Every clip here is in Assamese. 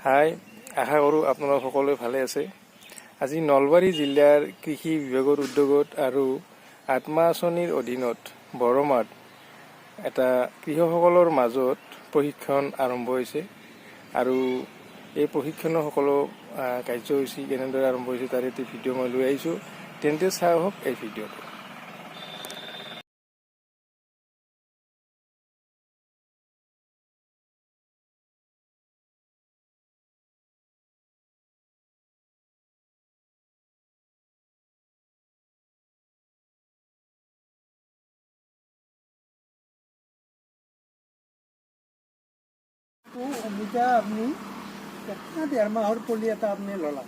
হাই, আশা কৰোঁ আপোনালোক সকলোৱে ভালে আছে। আজি নলবাৰী জিলাৰ কৃষি বিভাগৰ উদ্যোগত আৰু আত্মা আঁচনিৰ অধীনত বৰমাত এটা কৃষকসকলৰ মাজত প্ৰশিক্ষণ আৰম্ভ হৈছে আৰু এই প্ৰশিক্ষণৰ সকলো কাৰ্যসূচী কেনেদৰে আৰম্ভ হৈছে, তাৰ এটি ভিডিঅ' মই লৈ আহিছোঁ। তেন্তে চাই আহক এই ভিডিঅ'টো। অমিতা আপুনি এটা 1.5 মাহৰ পুলি এটা আপুনি ল'লা,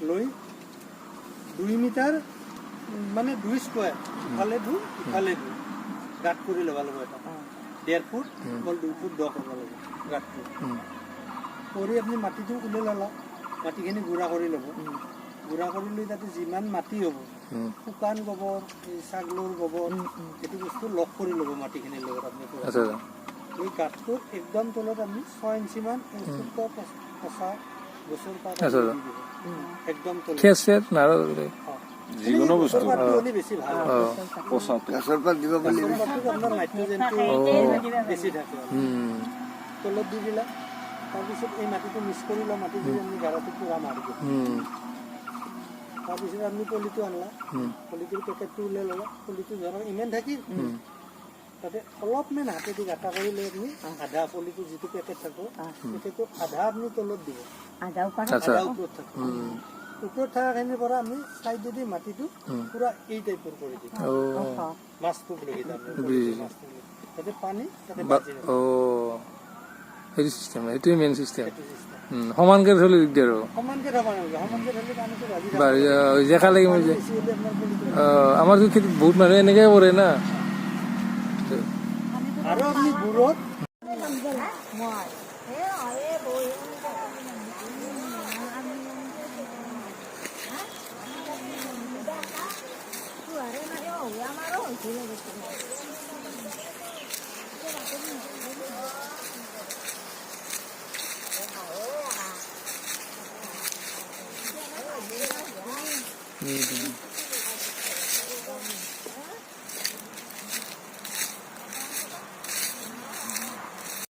লৈ 2 মিটাৰ, মানে 2 স্কোৱাৰ, ইফালে 2, ইফালে 2 গাঁত কৰি ল'ব লাগিব। এটা 1.5 ফুট বল 2 ফুট দ কৰিব লাগিব গাঁতটো। কৰি আপুনি মাটিটো উলিয়াই ল'লা, মাটিখিনি গুড়া কৰি ল'ব। গুড়া কৰি লৈ তাতে যিমান মাটি হ'ব, শুকান গোবৰ, এই ছাগলৰ গোবৰ, সেইটো বস্তু লগ কৰি ল'ব মাটিখিনিৰ লগত আপুনি পুৰা। আচ্ছা আচ্ছা এই গাঁতটোৰ একদম তলত আপুনি 6 ইঞ্চিমান এই শুদ্ধ পচা গছৰ পাত আপুনি দি দিব একদম তলত। খেৰ চেৰ নাৰ। অ। যিকোনো বস্তু। গছৰ পাতটো হ'লে বেছি ভাল। পচাটো। গছৰ পাত দিব পাৰি। গছৰ পাতটোত আপোনাৰ নাইট্ৰজেনটো বেছি থাকে অলপ। তলত দি দিলা, তাৰপিছত এই মাটিটো মিক্স কৰি লোৱা মাটি দি আপুনি গাৰাটো পুৰা মাৰি দিব। তাৰপিছত আপুনি পলিটো আনলা, পলিটোৰ পেকেটটো উলিয়াই ল'লা। পলিটো ধৰক ইমান থাকিল, তাতে অলপমান হাতেদি গাঁতা কৰি লৈ আপুনি আধা পলিটো যিটো পেকেট থাকিব, পেকেটটো আধা আপুনি তলত দিব, আধা ওপৰত থাকিব। ওপৰত থকাখিনিৰ পৰা আমি চাইডেদি মাটিটো পুৰা এই টাইপৰ কৰি দিম, মাছটোক লাগি তাৰমানে। মাছটোক লাগি তাতে পানী তাতে বাজি নাযায়। অ', সেইটো চিষ্টেম, সেইটোৱে মেইন চিষ্টেম। সেইটো system। সমানকে থ'লে দিগদাৰ হ'ব। সমানকে থ'ব নালাগে। সমানকে থ'লে পানীটো বাজি যাব। বাঢ়ি জেকা লাগি পানী মৰি যায়। বেছি হ'লে আপোনাৰ পুলিটো আমাৰতো খেতিত বহুত মানুহে এনেকে কৰে না। আৰু আপুনি গুৰত